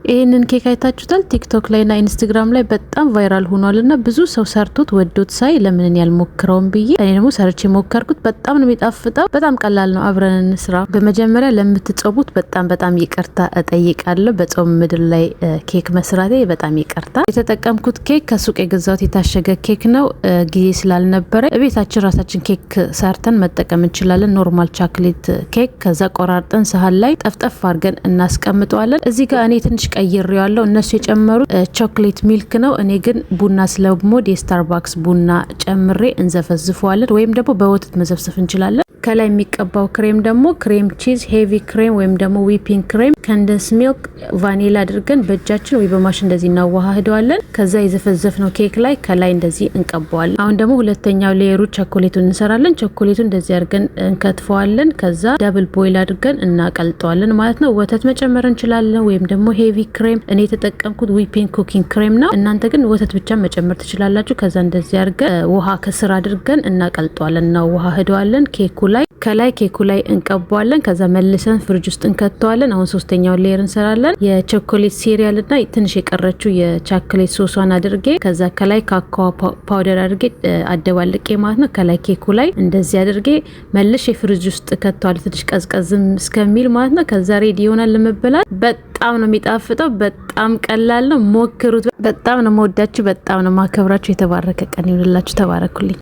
ይህንን ኬክ አይታችሁታል? ቲክቶክ ላይ ና ኢንስታግራም ላይ በጣም viral ሆኗል እና ብዙ ሰው ሰርቶት ወዶት ሳይ ለምን እኔ አልሞክረውም ብዬ እኔ ደግሞ ሰርቼ ሞከርኩት። በጣም ነው የሚጣፍጠው። በጣም ቀላል ነው። አብረን እንስራ። በመጀመሪያ ለምትጾሙት በጣም በጣም ይቅርታ እጠይቃለሁ። በጾም ምድር ላይ ኬክ መስራቴ በጣም ይቅርታ። የተጠቀምኩት ኬክ ከሱቅ የገዛሁት የታሸገ ኬክ ነው። ጊዜ ስላልነበረ ቤታችን ራሳችን ኬክ ሰርተን መጠቀም እንችላለን። Normal chocolate cake ከዛ ቆራርጠን ሳህን ላይ ጠፍጠፍ አድርገን እናስቀምጠዋለን። እዚህ ጋር እኔ ትንሽ ቀይሬዋለሁ። እነሱ የጨመሩት chocolate milk ነው። እኔ ግን ቡና ስለምወድ የስታርባክስ ቡና ጨምሬ እንዘፈዝፈዋለን፣ ወይም ደግሞ በወተት መዘፍዘፍ እንችላለን። ከላይ የሚቀባው ክሬም ደግሞ cream cheese፣ heavy cream ወይም ደግሞ whipping cream፣ condensed milk፣ vanilla አድርገን በእጃችን ወይ በማሽን እንደዚህ እናዋህደዋለን። ከዛ የዘፈዘፍነው ኬክ ላይ ከላይ እንደዚህ እንቀባዋለን። አሁን ደግሞ ሁለተኛው layer ኡ ቸኮሌቱን እንሰራለን። ቸኮሌቱን እንደዚህ አድርገን እንከትፈዋለን። ከዛ double boil አድርገን እናቀልጠዋለን ማለት ነው። ወተት መጨመር እንችላለን ወይም ደግሞ heavy cream። እኔ የተጠቀምኩት whipping cooking cream ነው። እናንተ ግን ወተት ብቻ መጨመር ትችላላችሁ። ከዛ እንደዚህ አድርገን ውሃ ከስር አድርገን እናቀልጠዋለን፣ እናዋህደዋለን። ኬኩ ላይ ከላይ ኬኩ ላይ እንቀባዋለን። ከዛ መልሰን ፍሪጅ ውስጥ እንከተዋለን። አሁን ሶስተኛውን layer እንሰራለን። የ chocolate cereal እና ትንሽ የቀረችው የቾኮሌት ሶሷን አድርጌ ከዛ ከላይ cacao powder አድርጌ አደባልቄ ማለት ነው። ከላይ ኬኩ ላይ እንደዚህ አድርጌ መልሼ ፍሪጅ ውስጥ ከተዋለሁ፣ ትንሽ ቀዝቀዝም እስከሚል ማለት ነው። ከዛ ready ይሆናል ለመበላት። በጣም ነው የሚጣፍጠው። በጣም ቀላል ነው። ሞክሩት። በጣም ነው መወዳችሁ። በጣም ነው ማከብራችሁ። የተባረከ ቀን ይሁንላችሁ። ተባረኩልኝ።